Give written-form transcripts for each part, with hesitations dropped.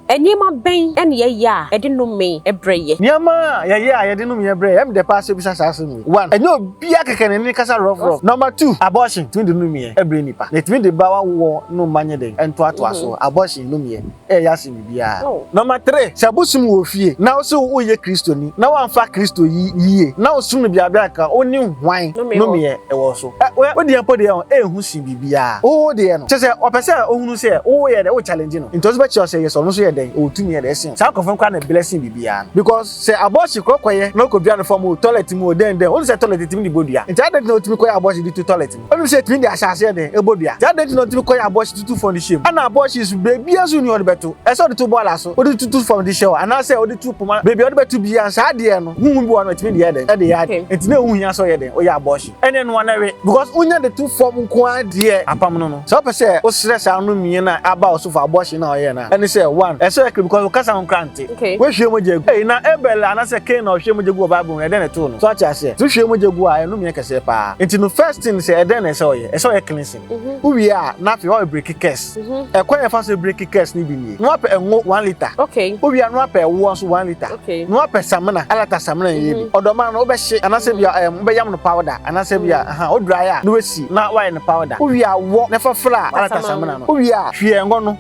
Nneɛma bɛn na yɛyɛ a ɛde nnome brɛ yɛ? Nneɛma a yɛyɛ a yɛde nnome brɛ yɛ, ɛyɛ me dɛ paa sɛ wobisa saa asɛm wei. One, ɛnyɛ obiara kɛkɛ na n'ani kasa rough rough. Number two, abortion tumi de nnome brɛ nipa, na ɛtumi de ba w'awoɔ no mma nyɛ dɛn ntoatoa so. Abortion nnomeɛ ɛyɛ asen biribiara. Number three, sɛ bosom wɔ fie na wose woyɛ Kristoni na woamfa Kristo yi yie na wosom no biabiaka a, wone hwan nnomeɛ wɔ so? Ɛ, wo deɛ mpo deɛ ɛnhu sen biribiara. Wo deɛ no, kyerɛ sɛ ɔpɛ sɛ ɔhunu sɛ woyɛ dɛ, wo challenge no. Nti ɔno nso bɛkyerɛ wo sɛ yes, ɔno nso yɛ dɛn, ɔwɔ tumi yɛ dɛ ɛsen wo. Saa nkorɔfoɔ no koraa na blessing biribiara no. Because sɛ abortion korɔ kɔyɛ na ɔkɔdua no fam o, toilet mu o, dɛn dɛn, wonim sɛ toilet tumi de bɔ dua. Nti adɛn nti na ɔtumi kɔyɛ abortion de to toilet mu? Wonim sɛ ɛtumi de ahyɛase yɛ dɛn, ɛbɔ dua. Nti adɛn nti na ɔtumi kɔyɛ abortion tutu fam de hyɛ mu? Ɛna abortion nso, baabiara nso nni hɔ ɔde bɛto. Ɛsɛ sɛ ɔde to bɔɔla so, wode tutu fam de hyɛ hɔ, anaasɛ wode to poma, baabi a wode bɛto biara, saa adeɛ no, honhom bi wɔ hɔ no, ɛtumi de yɛ dɛn, ɛde yɛ ade. Nti na ɛho hia sɛ ɔyɛ dɛn, ɔyɛ abortion. Ɛne noa na we because wonya de to fam nko ara deɛ. Apam no no. Sɛ wopɛ sɛ wosrɛ saa nnome no a aba wo so for abortion no a ɔyɛɛ no a, ɛne sɛ, one, ɛsɛ sɛ ɔyɛ because wo kasa ho koraa nte. Okay. Woahwie mogya agu. Ei, na Abel anaasɛ Cain na ɔhwie mogya gu wɔ Bible mu no, ɛdɛn na ɛtoo no? So ate aseɛ? Sɛ wohwie mogya gu a, ɛyɛ nnome kɛseɛ paa. Nti no, first thing sɛ, ɛdɛn na ɛsɛ sɛ ɔyɛ? Ɛsɛ sɛ ɔyɛ cleansing. Wowie a, na afei woabɛ break curse. Ɛkwan a yɛfa so break curse no bi nie. Na woapɛ ngo one litre. Okay. Wowie a, na woapɛ ɛwoɔ nso one litre. Okay. Na woapɛ samina, alata samina yɛ bi. Ɔdɔma no wobɛhye anaasɛ bi a ɛm wobɛyam no powder anaasɛ bi a aha wo dry a na woasi na woayɛ no powder. Wowie a wɔ na fa fra alata samina no. Wowie a hwie ngo no.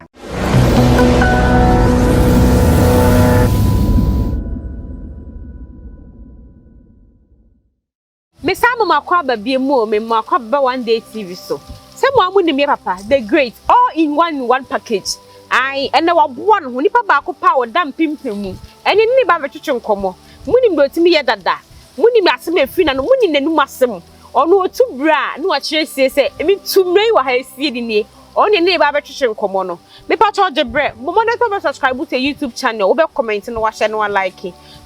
Me san mo makɔ aba bie mu o me mo akɔ aba one day TV so sɛ mo a mo nim yɛ papa the great all in one in one package ae ɛnɛ waboa ne ho nipa baako pɛ a ɔda mpempem mu ɛne ne ne ba bɛtwetwe nkɔmɔ mo nim deɛ ɔtumi yɛ dada mo nim asɛm a ɛfiri n'ano mo nim n'anum asɛm ɔno ɔtu berɛ a na wakyerɛ sie sɛ me tu mmerɛ yi wɔ ha ɛsie ne nie ɔno ne ne ba bɛtwetwe nkɔmɔ no mepa kyɛw gye berɛ bɔ mmɔden sɛ wobɛ subscribe to YouTube channel wobɛ comment na wahyɛ na wa like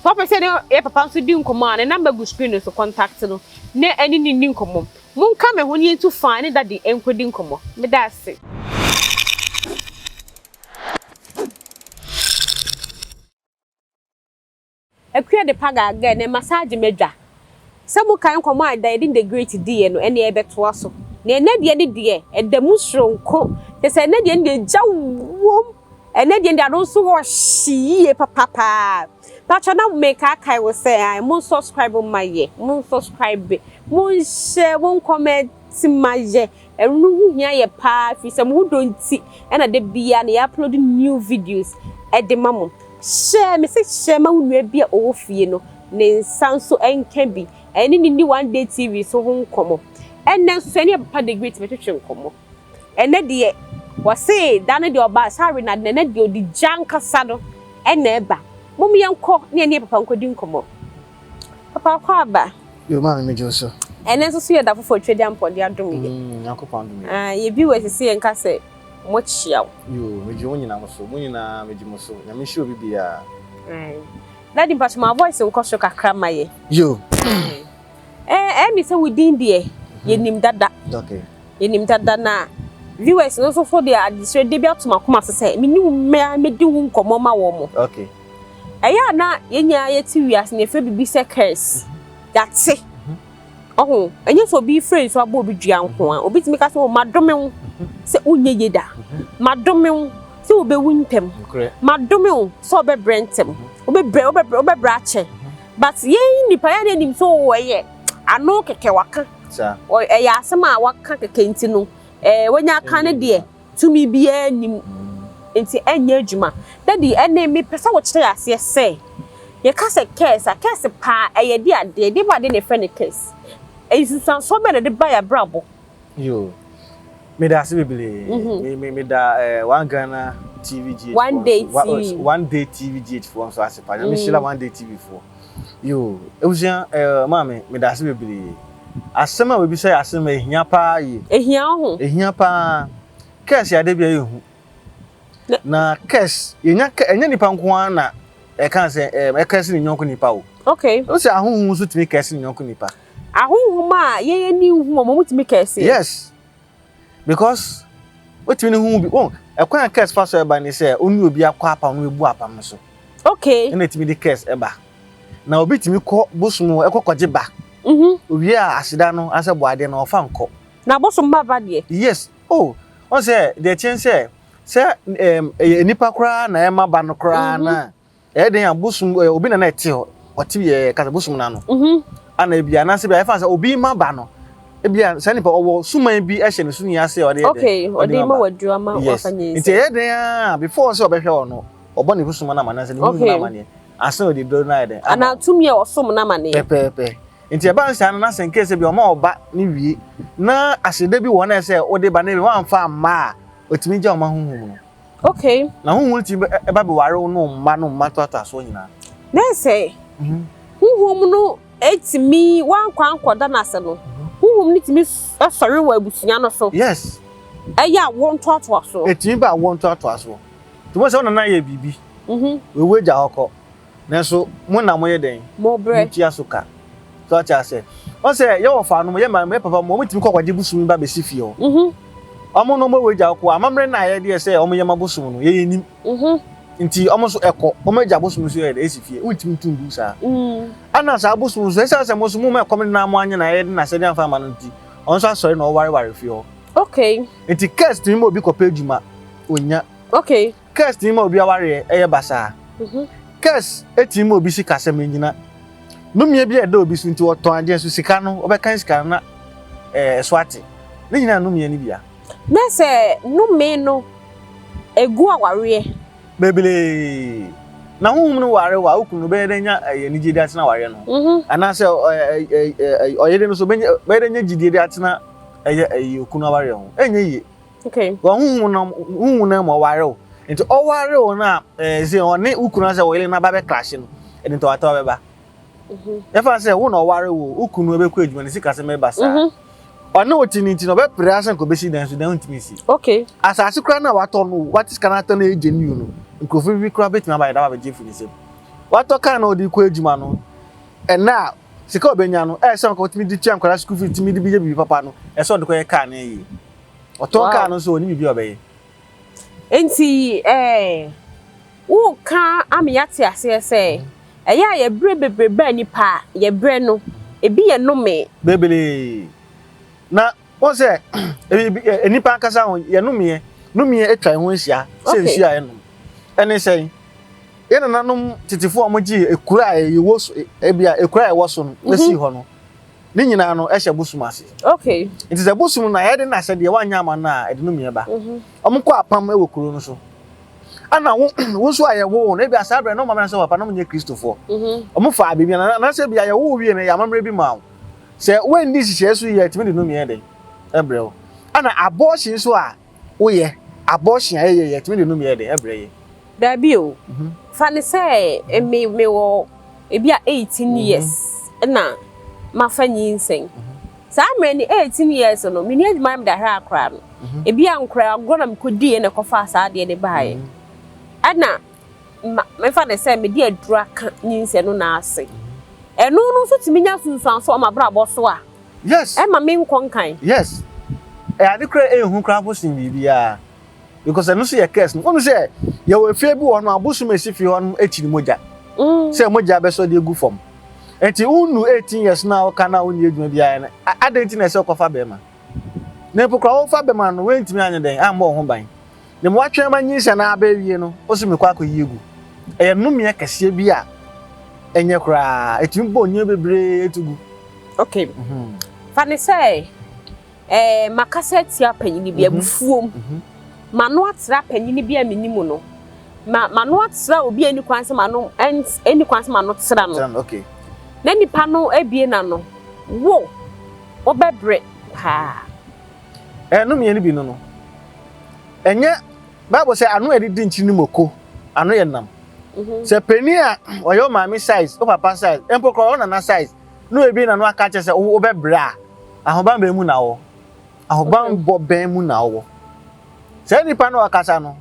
Sɛ wopɛ sɛ ne yɛ papa nso di nkɔmmɔ a, ne number gu screen no so, contact no na ɛne no nni nkɔmmɔ. Monka me ho na yɛntu faa ne daddy nkɔdi nkɔmmɔ. Meda ase. Akua de pa gaagaa na massage m'adwa. Sɛ mokae nkɔmmɔ a da yɛde The Great diiɛ no, ɛnneɛ yɛbɛtoa so. Na ɛnnɛ deɛ no deɛ, ɛda mu soronko. Kyerɛ sɛ ɛnnɛ deɛ no deɛ gya wom. Ɛnnɛ deɛ no deɛ ano nso wɔ hye yie papapaa. Pakyɛ na mekaakae wo sɛ ae, mo nsubscribe mma yɛ, mo nsubscribe, mo nhyɛ, mo nkɔmɛnte mma yɛ. Ɛno no ho hia yɛ paa firi sɛ mo ho dɔ nti ɛna da biara no yɛ upload new videos ɛde ma mo. Hyɛ, mese hyɛ ma wo nua bi a ɔwɔ fie no ne nsa nso nka bi ɛne no nni One Day TV so ho nkɔmmɔ. Ɛnnɛ nso so ɛne yɛ papa The Great bɛtwetwe nkɔmmɔ. Ɛnnɛ deɛ wɔse da no deɛ ɔbaa saa we no ade na ɛnnɛ deɛ ɔde gya ankasa no ɛna ɛba. Mom yɛnkɔ ne yɛne yɛ papa nkɔdi nkɔmmɔ. Papa akɔ aba. Yo maame megye wo so. Ɛnnɛ nso so yɛ da foforɔ Twedeampɔde adom yɛ. Nyankopɔn adom yɛ. Ah, yɛ viewers se yɛnka sɛ mokyea wo. Yoo, megye wo nyina mo so. Mo nyinaa megye mo so. Nyame nhyira obi biara. Aye. Daddy mpacho ma voice nkɔ soro kakra ma yɛ. Yoo. Eh, ɛyɛ me sɛ wo din deɛ yɛnim dada. Okay. Yɛnim dada na viewers no nso so deɛ adesrɛdeɛ bi ato m'akoma so sɛ me ne wo mmea mɛdi wo nkɔmmɔ ma wɔn mo. Okay. Ɛyɛ a na yɛn nyinaa yɛte wiase no yɛfrɛ biribi sɛ curse. Yɛate. Ɔho, ɛnyɛ sɛ obi frɛ nsu abɔ obi dua nko a. Obi tumi ka sɛ, oh, madome wo sɛ wonyɛ yie da. Madome wo sɛ wobɛwu ntɛm. Madome wo sɛ wobɛbrɛ ntɛm. Wobɛbrɛ, wobɛbrɛ, wobɛbrɛ akyɛ. But yɛn nipa yɛn anim sɛ oh, ɛyɛ ano kɛkɛ waka. Ɛyɛ asɛm a waka kɛkɛ nti no, ɛɛ, wanya aka ne deɛ. Tumi biara nni mu, nti ɛnyɛ adwuma. Daddy, ɛnne mepɛ sɛ wokyerɛ yɛn aseɛ sɛ, yɛka sɛ curse a, curse paa ɛyɛ de adeɛ? Deɛ bɛn adeɛ na yɛfrɛ no curse? Nsunsuansoɔ bɛn na ɛde ba yɛn abrabɔ? Yoo, meda ase bebree. Me me meda eh, One Ghana TV GH One foɔ Day nso, oh, TV. One Day TV GH foɔ nso ase paa. Nyame nhyira One Day TV foɔ. Yoo, abusua eh, maame, meda ase bebree. Asɛm a wabisa yɛ asɛm a ehia paa yie. Ehia wo ho. Ehia paa. Curse yɛ ade bi a ɛyɛ hu. Na curse, yɛnya ɛnyɛ nipa nko ara na ɛka sɛ ɛɛ ɛkɛse ne yɔnko nipa o. Okay. O sɛ ahonhom nso tumi kɛse ne yɔnko nipa. Ahonhom a yɛn ani nhu wɔn, wɔn tumi kɛse. Yes. Because wotumi ne hu bi, wɔn ɛkwan a curse fa so ɛba ne sɛ onye obi akɔ apam no ebu apam no so. Okay. Ɛna etumi de curse ɛba. Na obi tumi kɔ bosom hɔ ɛkɔ kɔgye ba. Mhm. Owie a aseda no asɛ bɔ adeɛ no ɔfa nkɔ. Na bosom ba ba deɛ. Yes. Oh, wɔn sɛ deɛ kyɛn sɛ. Sɛ ɛɛm ɛyɛ nnipa koraa na ɛma ba no koraa na ɛyɛ den a bosom ɛɛ obi na na ɛte hɔ ɔte yɛ kasa bosom no ano. Ana ebi anaasɛ bi a yɛfa sɛ obi ma ba no ebi a saa nipa ɔwɔ suman bi ɛhyɛ ne so ase a ɔde yɛ den. Okay, ɔde ma waduru ama wafa nyinsɛn. Nti ɛyɛ den a before sɛ ɔbɛhwɛ wɔ no ɔbɔ ne bosom no amaneɛ sɛ ne huhu no amaneɛ ansa na ɔde duro no ayɛ den. Anaa tumi a ɔsom no amaneɛ. Pɛpɛɛpɛ. Nti ɛba no saa no na sɛ nkɛsɛ bi ɔma ɔba ne wie na aseda bi wɔ na ɛsɛ wode ba na ebi wamfa amma a otumi gya ɔma honhom no. Okay. Na honhom no tumi ɛba bɛware wo no mma no mma toatoasoɔ nyinaa. Na sɛ honhom no etumi wankɔ ankɔda n'ase no, honhom no tumi sɔre wɔ abusua no so. Yes. Ɛyɛ awoɔ ntoatoasoɔ. Etumi ba awoɔ ntoatoasoɔ. Nti mo sɛ wo nana yɛ biribi. Wewu agya hɔ kɔ. Nanso mo na moyɛ dɛn? Mobrɛ. Motua so ka. So ate ase? Wɔn sɛ yɛwɔ fa no, yɛ maame, yɛ papa mo, wɔn tumi kɔ kɔgye bosom ba bɛsi fie hɔ. Wɔn no wɔn agya kɔ amammerɛ na ayɛ deɛ sɛ wɔn yɛ ma bosom no, yɛyɛ nim. Nti wɔn nso ɛkɔ, wɔn agya bosom nso yɛ dɛ esi fie, wɔntumi ntu ngu saa. Ɛna saa bosom nso, ɛsiane sɛ mo nso mo ma ɛkɔm de na mo anye na ayɛ de na asɛde amfa ama no nti, wɔn nso asɔre na wɔwareware fie hɔ. Okay. Nti curse tumi ma obi kɔpɛ adwuma, onya. Okay. Curse tumi ma obi awareɛ ɛyɛ basaa. Curse tumi ma obi sikasɛm nnyina. Nnumie bi a ɛda obi so nti ɔtɔn adeɛ nso sika no ɔbɛkan sika no na ɛso ate. Ne nyinaa nnumie no bia. Na sɛ nnome no egu awareɛ. Bebree. Na honhom no ware wo a, wo kunu no bɛyɛ dɛ nya anigye de atena awareɛ no ho. Anaasɛ ɔyere no nso bɛyɛ dɛ nya gyidie de atena ɛyɛ okunu awareɛ ho. Ɛnyɛ yie. Okay. Wɔn huhu no huhu no mu ɔware wo. Nti ɔware wo no a ɛɛ sɛ ɔne wo kunu asɛ ɔyere no aba bɛ clash no, ɛde ntɔwatɔwa bɛba. Yɛfa sɛ wo na ɔware wo, wo kunu bɛkɔ adwuma ne sika sɛ mɛba saa. Ɔne wo te ne nti no ɔbɛpere asɛ nka ɔbɛsi dan so dan ntumi nsi. Okay. Asase koraa no a watɔ no, wate sika no atɔ no ɛgye ne no, nkurɔfoɔ bi koraa bɛtumi aba yɛda abɛgye afiri ne nsam. Watɔ kaa na ɔde kɔ adwuma no, ɛnna a sika a ɔbɛnya no, ɛyɛ sɛ nka ɔtumi de tua nkwadaa school fees, tumi de bi yɛ biribi papa no, ɛsɛ ɔde kɔyɛ kaa no yie. Ɔtɔn kaa no nso ɔne biribi a ɔbɛyɛ. Nti ɛɛ woka ama yɛate aseɛ sɛ ɛyɛ a yɛbrɛ bebrebe a nipa a yɛbrɛ no ebi yɛ nnome. Bebree. Na wɔn sɛ nnipa ankasa ho yɛnomeɛ nomeɛ atwa yɛn ho ahyia sɛ nsuo a yɛnom. Ɛne sɛn? Yɛn nananom tetefoɔ a wɔgye ekuro a yɛwɔ so ebi a ekuro a yɛwɔ so no esi hɔ no. Ne nyinaa no ɛhyɛ bosom ase. Okay. Nti sɛ bosom no ayɛde no asɛdeɛ wanyɛ ama no a ɛde no mmiɛ ba. Wɔn kɔ apam wɔ kuro no so. Ana wo wo nso a yɛwoo no ebi saa berɛ no maame na sɛ papa no nyɛ kristofoɔ. Wɔn fa biribi na anaasɛ ebi a yɛwoo wie no yɛ amammerɛ bi ma wo. Sɛ wɔndi nhyehyɛeɛ so yie a ɛtumi de no mmiɛ den ɛbrɛ wo. Ana abortion nso a woyɛ abortion a ɛyɛ yɛ ɛtumi de no mmiɛ den ɛbrɛ yɛ. Dabi o. Fa ne sɛ me mewɔ ebi a 18 years na mafa nyinsɛn. Saa mmerɛ no 18 years no menni adwuma na mede ahwɛ akora no. Ebi a nkora agorɔ na mekɔdiiɛ na ɛkɔfaa saa adeɛ no baeɛ. Ɛna ma mefa ne sɛ mede aduro aka nyinsɛn no na ase. Ɛno no nso tumi nya sunsuanso wɔ m'abrabɔ so a. Yes. Ɛma menkɔ nkan. Yes. Ɛyɛ ade koraa ɛnhu koraa mpo sen biribiara. Because ɛno nso yɛ curse no. Wɔn sɛ yɛwɔ efie bi wɔ hɔ no abosom esi fie hɔ no akyiri mogya. Sɛ mogya bɛsɔ de egu fam. Nti wonu 18 years na ɔka na wonni adwuma biara no, adɛn nti na ɛsɛ ɔkɔfa bɛrima? Na mpo koraa wɔfa bɛrima no, wɔntumi anyɛ dɛn ammɔ wo ho ban. Na mu watwɛn ma nyinsɛn na aba awie no, wo so mekɔ akɔyi egu. Ɛyɛ nnomeɛ kɛseɛ bi a ɛnyɛ koraa. Ɛtumi bɔ nneɛma bebree to gu. Okay. Fa ne sɛ Eh, makasa atia panyini bi abufuom. M'ano atra panyini bi a menim no. Ma m'ano atra obi a ɛni kwan sɛ m'ano ɛni kwan sɛ m'ano tra no. Okay. Na nipa no abie n'ano. Wo, wobɛbrɛ paa. Ɛno mmienu bi no no. Ɛnyɛ Bible sɛ ano a yɛde di nkyiri no moko, ano yɛ nam. Sɛ panin a ɔyɛ wo maame size, wo papa size, mpo koraa ɔyɛ wo nana size, na obi na no aka kyerɛ sɛ wobɛbrɛ a, ahobanbɔ mu na wɔ. Ahobanbɔ bɛn mu na wɔ. Saa nipa no ɔkasa no,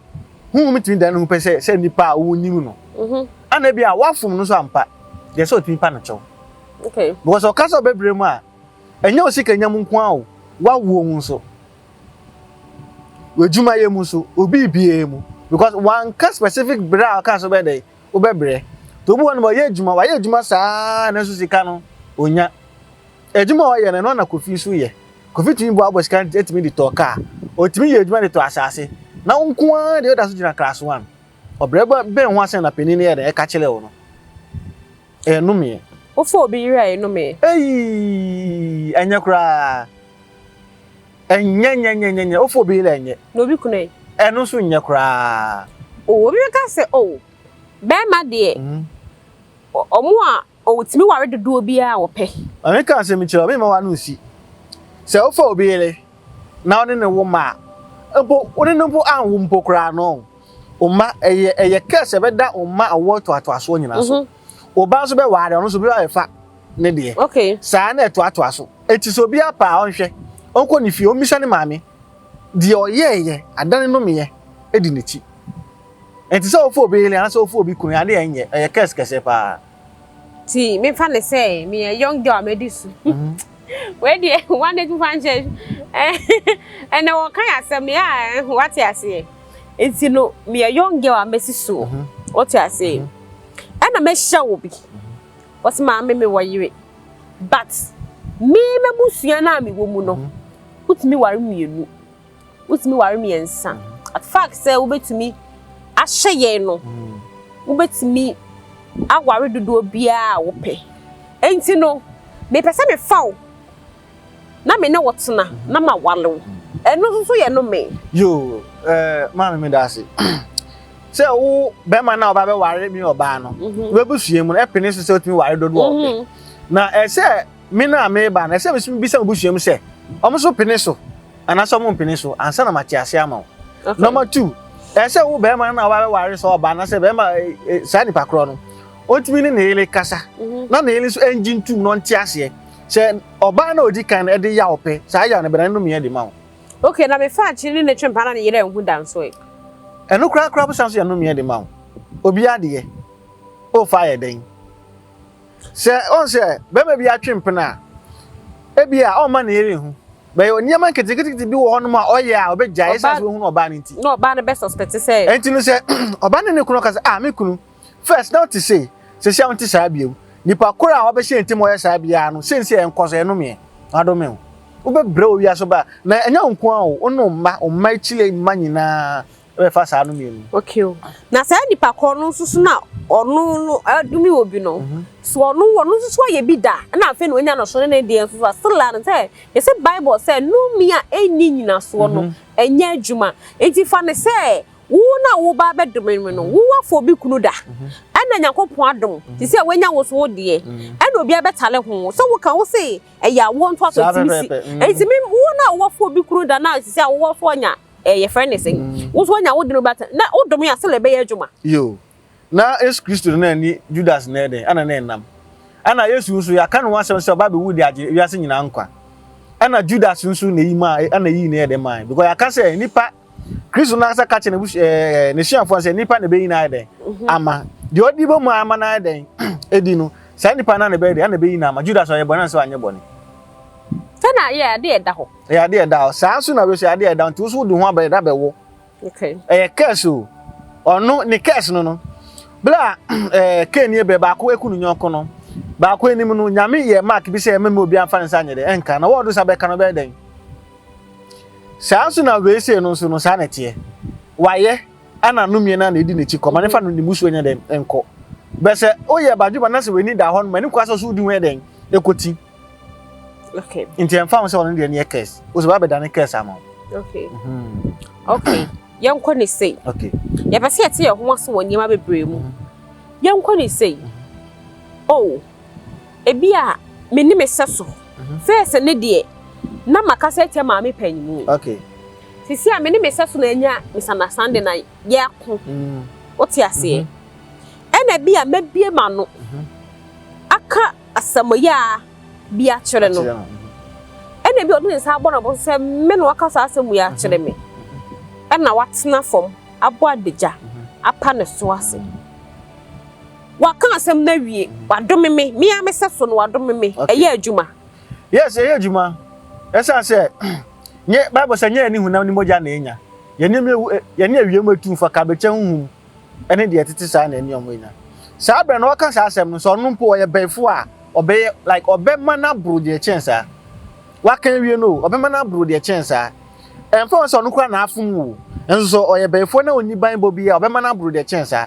honhom tumi dan ne ho pɛ sɛ sɛ nipa a wonim no. Ana bi a wafom no so ampa, deɛ sɛ ɔtumi pa no kyɛw. Okay. Because ɔka sɛ ɔbɛbrɛ mu a, ɛnyɛ wo sika nya mu nko ara o, wawoɔ mu nso. W'adwumayɛ mu nso, obi biara mu. Because wanka specific berɛ a ɔka sɛ wobɛyɛ dɛn, wobɛbrɛ. Nti obi wɔ no ɔyɛ adwuma, wayɛ adwuma saa nanso sika no, onya. Adwuma a ɔyɛ no, ɛno na Kofi nso yɛ. Kofi tumi boaboa sika tumi de tɔ kaa. Ɔtumi yɛ adwuma de tɔ asase. Na wo nko ara deɛ woda so gyina class 1. Ɔbrɛ bɛn ho asɛm na panin no yɛ dɛn ɛka kyerɛ wo no? Ɛyɛ nnomeɛ. Wofa obi yere a ɛyɛ nnomeɛ? Eii, ɛnyɛ koraa. Ɛnyɛ nyɛ nyɛ nyɛ nyɛ. Wofa obi yere a ɛnyɛ. Na obi kunu ɛ? Ɛno nso nyɛ koraa. Oh, obi bɛka sɛ oh, bɛrima deɛ, ɔmo a ɔtumi ware dodoɔ biara a ɔpɛ. Maame ka asɛm kyerɛ wo, memma w'ano nsi. Sɛ wofa obi yere na wo ne no wo mma a, mpo wo ne no mpo anwo mpo koraa no, wo mma, ɛyɛ ɛyɛ curse a ɛbɛda wo mma awoɔ ntoatoasoɔ nyinaa so. Wo ba nso bɛware, ɔno nso obi abɛfa ne deɛ. Okay. Saa na ɛtoatoa so. Enti sɛ obi apa a, ɔnhwɛ, ɔnkɔ ne fie, ɔmmisa ne maame deɛ ɔyɛeɛ, adane nomeɛ di n'akyi. Enti sɛ wofa obi yere anaasɛ wofa obi kunu, adeɛ a ɛnyɛ, ɛyɛ curse kɛseɛ paa. Nti memfa no sɛ meyɛ young girl a madi so. Wei deɛ one day fa nkyɛ ɛnɛ wɔka yɛ asɛm yɛ a wate aseɛ. Nti no meyɛ young girl a masi so. Wote aseɛ. Ɛna mɛhyɛ wo bi. Wɔsi maame mewɔ yere. But me m'abusua no a mewɔ mu no, wotumi ware mmienu. Wotumi ware mmiɛnsa. At fact sɛ wobɛtumi ahyɛ yɛn no, wobɛtumi aware dodoɔ biara a wopɛ. Enti no, mepɛ sɛ mefa wo na me ne wo tena na mawale wo. Ɛno nso so yɛ nnome. Yoo, eh, maame meda ase. Sɛ wo bɛrima no a ɔba bɛware me ɔbaa no, w'abusua mu no, ɛpene so sɛ wotumi ware dodoɔ a wopɛ. Na ɛsɛ me no a meba no, ɛsɛ me nso mebisa m'abusua mu sɛ, wɔn nso pene so anaasɛ wɔn mpene so ansa na mate ase ama wo. Okay. Number two, ɛsɛ wo bɛrima no na ɔba bɛware sɛ ɔbaa anaasɛ bɛrima eh, eh, saa nipa korɔ no, ɔntumi ne ne yere kasa mhm. na ne yere nso ɛngye ntum na ɔnte aseɛ sɛ ɔbaa na ɔdi kan no ɛde yaw pɛ saa yaw no bɛn no mmiɛ de ma wo. Okay, na mefa akyiri ne ne twe mpa na ne yere nhu da nso ɛ. Ɛno koraa koraa bosan so yɛ no mmiɛ de ma wo. Obi adeɛ, ɔfa ayɛ dɛn? Sɛ ɔn sɛ bɛrima bi atwe mpena a, ebi a ɔmma ne yere nhu. Bɛyɛ nneɛma nketenkete bi wɔ hɔnom a ɔyɛ a ɔbɛgyae ɛsiane sɛ wahunu ɔbaa no nti. Na ɔbaa no bɛ suspect sɛ. Ɛnti no sɛ ɔbaa ne ne kunu ɔka sɛ ah me kunu first na ɔte sei, seesei a ɔnte saa bio. Nipa koro a wabɛhyɛ ntam a ɔyɛ saa biara no seesei ɛnkɔ so ɛnomeɛ, wadome wo. Wobɛbrɛ wɔ wiase ba na ɛnyɛ wo nko ara o, wo ne wo mma, wo mma akyire mma nyinaa bɛfa saa no mmienu. Okay o. Na saa nipa korɔ no nso so na ɔno no adome obi no, mhm. so ɔno ɔno nso so ayɛ bi da na afei na wanya no so ne ne deɛ nso so a still a no sɛ yɛsɛ Bible sɛ nnome a ɛnni nyinasoɔ no mhm. ɛnyɛ adwuma. Nti fa ne sɛ wo na wo ba bɛdome me no, wo wafo obi kunu da. Mhm. Ɛna Nyankopɔn adom te sɛ wanya wo so wo deɛ. Ɛna obi abɛtale ho. Sɛ woka wo se ɛyɛ awoɔ ntoaso tumi si. Nti me wo na wafo obi kunu da na sisi a wo so anya eh, yɛfrɛ ne sɛn mm. wo nso wanya wo de no bata na wodom yɛ asɛ ɛbɛyɛ adwuma. Yo, na Yesu Kristo no na ni Judas na ɛdɛn ɛna na ɛnam ɛna Yesu nso yɛaka ne ho asɛm sɛ ɔba bɛwu de agye wiase nyinaa nkwa ɛna Judas nso na eyi maa ɛna eyi na ɛdɛn maa because yɛaka sɛ nipa Kristo no ankasa ka kyerɛ n'abus ɛɛ n'asuafoɔ sɛ nipa na ɛbɛyi na ayɛ dɛn mhm. ama deɛ ɔde bɔ mu ama na ayɛ dɛn edi no saa nipa na na ɛbɛyɛ dɛn ɛna ɛbɛyi na ama Judas ɔyɛ bɔne ansa wanyɛ bɔne. Sɛ na yɛ adeɛ ɛda hɔ. Ɛyɛ adeɛ ɛda hɔ. Saa nso na wei nso ɛyɛ adeɛ ɛda hɔ. Nti wo nso wode ho aba ɛda bɛwo. Okay. Ɛyɛ curse o. Ɔno ne curse no no. Bere a ɛɛ Cain ne Abel baako eku ne yɔnko no, baako anim no, Nyame yɛ mark bi sɛ ɛmɛ obi amfa ne nsa anyɛ dɛ ɛnka. Na wɔɔdo nsa bɛka no bɛyɛ dɛn? Saa nso na wei sei no nso no saa na ɛteɛ. Wayɛ ɛna no mmienu na edi n'akyi kɔ. Ma ne fa no ne musuo nyɛ dɛn nkɔ. Bɛ sɛ woyɛ badwuma na sɛ w'ani da hɔ no ma ne kwa sɛ so wodi ho yɛ dɛn ekoti. Okay. Nti ɛmfa ho sɛ ɔno deɛ no yɛ curse. Wo sɛ wabɛda ne curse ama wo. Okay. Mm-hmm. Okay. Yɛnkɔ ne sei. Okay. Yɛpɛ sɛ yɛte yɛn ho ase wɔ nneɛma bebree mu. Mm-hmm. Yɛnkɔ ne sei. Mm-hmm. Oh, ebi a me ne me sɛ so. Mm-hmm. First ne deɛ, na makasa atia maame panyin. Okay. Sisi a me ne me sɛ so na anya misunderstanding na yɛako. Mm. Wote aseɛ? Mm-hmm. Ɛna bi a mɛbie m'ano mm-hmm. aka asɛmyaa bi akyerɛ no. Ɛna bi ɔde ne nsa abɔ n'abɔ so sɛ me na waka saa asɛm yi akyerɛ me. Ɛna watena fam abɔ adagya apa ne so ase. Waka asɛm no awie, wadome me, me ara me sɛ so no wadome me. Ɛyɛ adwuma. Yes, ɛyɛ adwuma. Ɛsiane sɛ nyɛ Bible sɛ nyɛ yɛne honam ne mogya na enya. Yɛne yɛne awiem atumfo akabekyɛ honhom ne deɛ ɛtete saa na ɛne wɔn anya. Saa berɛ no ɔka saa asɛm no sɛ ɔno mpo ɔyɛ bɛyifoɔ a ɔbɛyɛ like ɔbɛma no aboro deɛ ɛkyɛn saa. Waka awie no o, ɔbɛma no aboro deɛ ɛkyɛn saa. Ɛmfa ho sɛ ɔno koraa na afom wo o. Nso sɛ ɔyɛ bɛyifoɔ na ɔnni banbɔ bi a ɔbɛma no aboro deɛ kyɛn saa.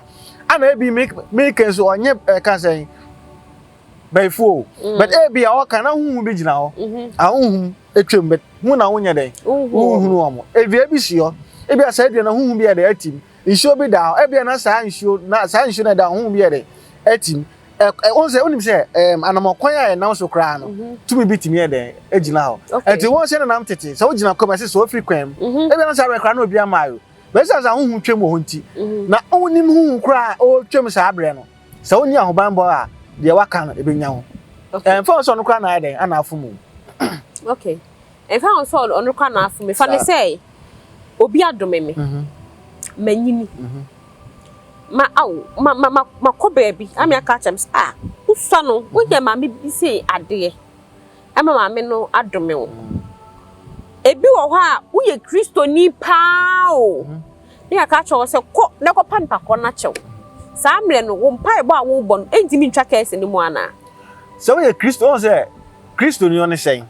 Ana ebi meka nso ɔnyɛ ɛka sɛn bɛyifoɔ o. But ebi a ɔka na huhu bi gyina hɔ. Ahohum atwam but hu na wonyɛ dɛn wohunu wɔn. Edua bi si hɔ. Ebi a saa dua no huhu bi yɛ dɛn atim. Nsuo bi da hɔ. Ebi a na saa nsuo na saa nsuo na ɛda hɔ huhu bi yɛ dɛn atim. Ɛ ɛ wɔn sɛ wonim sɛ ɛɛm anamɔkwan a yɛnam so koraa no mhm. tumi bi tumi yɛ dɛn egyina hɔ. Ɛnti wɔn sɛ nenam tete sɛ wogyina kwan mu ɛsɛ sɛ ofiri kwan mu. Mhm. Ebi a na saa abirɛ koraa na obi ama ayo. Bɛsi sɛ ahohu twam wɔ hɔ nti mhm. na wonim huhu koraa ɔretwam saa abirɛ no sɛ wonni ahobanbɔ a deɛ waka no ebenya ho. Ɛnfa wɔn sɛ ɔno koraa na ayɛ dɛn ana afom o. Okay. Ɛnfa wɔn sɛ ɔno koraa na afom. Fa ne sɛ obi adome me. Manyini. Ma ao, ma ma ma makɔ baabi na me aka akyerɛ me sɛ ah, wosua no, woyɛ maame bi sei adeɛ ɛma maame no adome wo. Ebi wɔ hɔ a woyɛ Kristoni paa o, ne yɛaka akyerɛ wo sɛ kɔ na kɔpa nipa korɔ no akyɛw. Saa mmerɛ no, wo mpaebɔ a wobɔ no ɛntumi ntwa kɛɛse no mu anaa? Sɛ woyɛ Kristo, wohu sɛ Kristoni ɔne sɛn?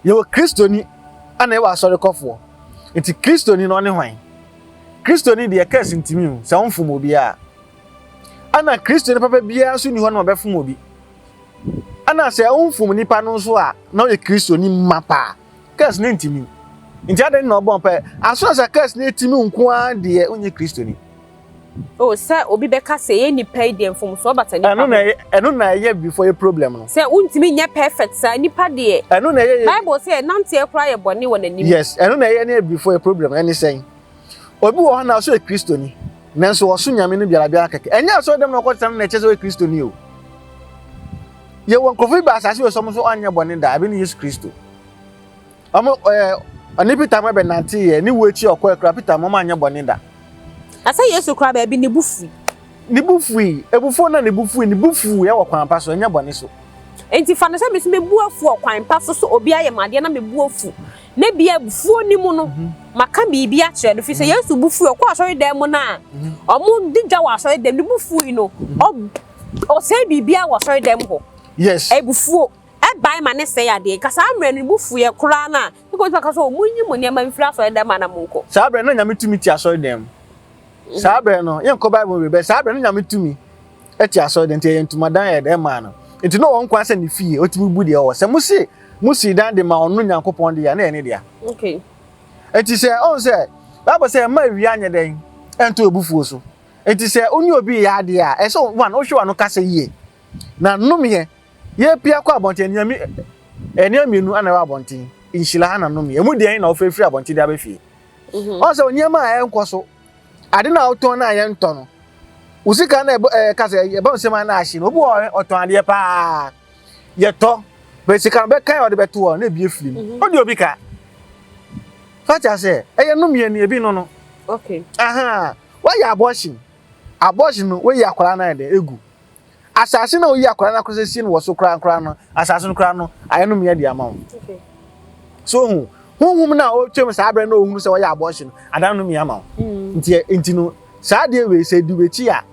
Yɛwɔ Kristoni ɛna yɛwɔ asɔrekɔfoɔ. Nti Kristoni no ɔne hwan? Kristoni deɛ curse ntumi o, sɛ womfom obiara. Ɛna Kristoni papa biara nso nni hɔ na ɔbɛfom obi. Ɛna sɛ womfom nipa no nso a, na ɔyɛ Kristoni mma paa. Curse no ntumi. Nti adɛn na ɔbɔ mpae? Aso sɛ curse no etumi nko ara deɛ wonyɛ Kristoni. Oh, sɛ obi bɛka sɛ yɛn nipa yi deɛ mfomsoɔ bata nipa ho. Ɛno na ɛyɛ before yɛ problem no. Sɛ wontumi nyɛ perfect saa nipa deɛ. Ɛno na ɛyɛ. Bible sɛ nanteɛ koraa yɛ bɔne wɔ n'anim. Yes, ɛno na ɛyɛ ne before yɛ problem ɛne sɛn. Obi wɔ hɔ na ɔsɛ ɔyɛ Kristoni, nanso ɔso nyame no biara biara kɛkɛ. Ɛnyɛ asɔre dɛm na ɔkɔtena no na ɛkyɛ sɛ ɔyɛ Kristoni o. Yɛwɔ nkurɔfo bi ba asase wɔ so ɔmo nso ɔnyɛ bɔne da, ebi ne Yesu Kristo. Ɔmo ɛɛ ɔne Peter mo bɛnante yɛ ne wu akyi ɔkɔɛ koraa Peter mo ɔmo anyɛ bɔne da. Na sɛ Yesu koraa baabi ne bo fui. Ne bo fui, abufuo na ne bo fui, ne bo fuu yɛ wɔ kwan pa so, ɛnyɛ bɔne so. Enti fa no sɛ me nso me bo afu wɔ kwan pa so sɛ obi ayɛ me adeɛ na me bo afu, na ebia abufuo no mu no maka biribi akyerɛ no, firi sɛ Yesu bo fui, ɔkɔɔ asɔredan mu no a wɔdi dwa wɔ asɔredan mu, ne bo fui no, ɔsɛe biribiara wɔ asɔredan mu hɔ. Yes. Abufuo. Ɛbae ma ne sɛe adeɛ. Nka saa mmerɛ no ne bo fuiɛ koraa no a, nka ɔbɛtumi aka sɛ, O monyi mo nneɛma mfiri asɔredan mu ha na monkɔ. Saa berɛ no na Nyame tumi te asɔredan mu. Saa berɛ no, yɛnkɔ Bible mu bebree, saa berɛ no Nyame tumi te asɔredan nti ɛyɛ ntomadan a yɛde maa no. Nti na ɔwɔ nkwa sɛ ne fie, ɔtumi bu deɛ ɔwɔ. Sɛ mose mosii dan de ma ɔno Nyankopɔn deɛ a, na ɛyɛ ne dea. Okay. Nti sɛ ɔhu sɛ, Bible sɛ mma awia nyɛ dɛn ɛnto abufuo so. Nti sɛ wo ne obi reyɛ adeɛ a, ɛsɛ sɛ one, wohwɛ w'ano kasa yie. Na nnomeɛ, Yɛrepia kɔ abɔnten, nneɛma nneɛma mmienu na ɛwɔ abɔnten, nhyira na nnome. Emu deɛn na wofirafira firi abɔnten de aba fie? Mhm. Ɔn sɛ nneɛma a ɛnkɔ so, ade na wotɔn na yɛntɔ no, wo sika na ɛbɔ ɛɛ kasa ɛbɔ nsɛm a na ahye no, obi wɔ ɔtɔn adeɛ paa, yɛtɔ, bɛ sika no bɛka yɛ ɔde bɛto hɔ na ebi efiri mu. Mhm. Ɔde obi ka. Fati ase, ɛyɛ nnome ni ebi no no. Okay. Aha, wayɛ abortion. Abortion no, woyi akwadaa no ayɛ dɛ egu. Asase no a woyi akwadaa no akɔsɛ sie no wɔ so koraa koraa no, asase no koraa no, ayɛ no mmea de ama wo. So hu, honhom no a ɔretwam saa berɛ na ɔhunu sɛ ɔyɛ abortion no, adan no mmea ama wo. Mm. Nti, nti no, saa adeɛ wei sɛ di w'akyi a,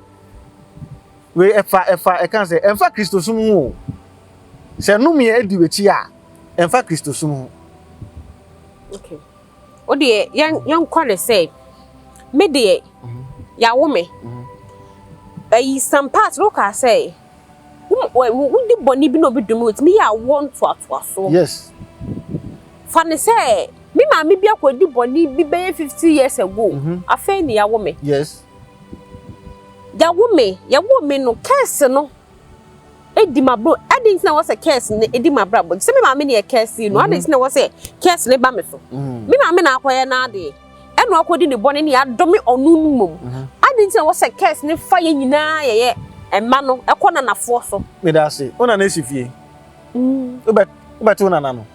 wei ɛfa ɛfa ɛka sɛ ɛmfa Kristosom ho o. Sɛ nnomeɛ adi w'akyi a, ɛmfa Kristosom ho. Okay. Wo deɛ yɛn yɛnkɔ ne sɛ me deɛ yawo me ayi some part no kaa sɛ wodi bɔne bi na obi dome otumi yɛ awoɔ ntoatoasoɔ. Yes. Fa ne sɛ me maame bi akɔdi bɔne bi bɛyɛ 50 years ago mm -hmm. afei ne yawo me. Yes. Yawo me yawo me no kɛse no Edi m'abrabɔ adɛn nti na ɛwɔ sɛ curse no edi m'abrabɔ sɛ me maame na yɛ curse no adɛn nti na ɛwɔ sɛ curse no ba me so me maame na akɔyɛ n'adeɛ ɛna akɔdi ne bɔne ne adome ɔno no mmom adɛn nti na ɛwɔ sɛ curse no fa yɛn nyinaa yɛyɛ mma no ɛkɔ nanafoɔ so. Meda ase. Wo nana si fie? Wobɛ wobɛto wo nana no?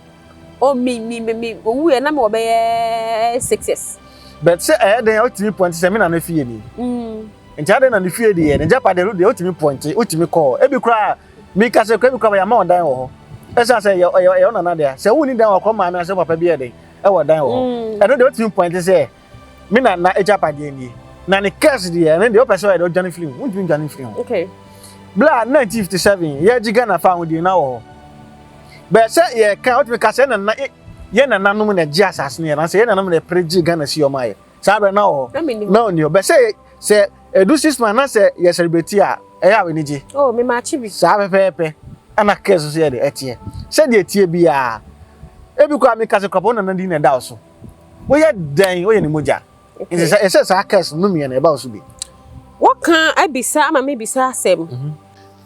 Oh me me me me owuiɛ na mewɔ bɛyɛ 6 years. But sɛ ɛyɛ den a wotumi pɔnte sɛ me nana fie ni. Nti adɛn na ne fie deɛ, n'agyapadeɛ no deɛ wotumi pɔnkye, wotumi kɔ hɔ. Ebi koraa, meka sɛ koraa ebi koraa yɛama wɔn dan wɔ hɔ. Ɛsiane sɛ ɛyɛ ɛyɛ ɛyɛ wo nana dea. Sɛ wonni dan wɔ hɔ, maame anaasɛ papa bi yɛ dɛn ɛwɔ dan wɔ hɔ. Ɛno deɛ wotumi pɔnkye sɛ me nana agyapadeɛ nie. Na ne curse deɛ, ɛno deɛ wopɛ sɛ ɔyɛ dɛ wodwane firi ho. Wontumi ndwane mfiri ho. Okay. Berɛ a 1957 yɛregye Ghana fa ahodie na wɔ hɔ. Bɛɛ sɛ yɛka wotumi ka sɛ yɛn nana yɛn nananom na ɛgye asase no yɛn anaasɛ yɛn nananom na ɛpere gye Ghana si ɔmo ayɛ. Saa berɛ na wɔ hɔ. Na ɔni hɔ. Bɛ sɛ sɛ ɛdu 6 months na sɛ yɛ celebrate a, ɛyɛ a w'ani gye. Oh, me maakye bi. Saa pɛpɛɛpɛ ɛna curse nso yɛ de ɛteɛ. Sɛdeɛ ɛteɛ biara, ebi koraa meka sɛ kurapɔ nana din na ɛda wo so. Woyɛ dɛn woyɛ ne mogya. Nti sɛ ɛsɛ saa curse no mmiɛ no ɛba wo so bi. Wɔka abisa ama mebisa asɛm.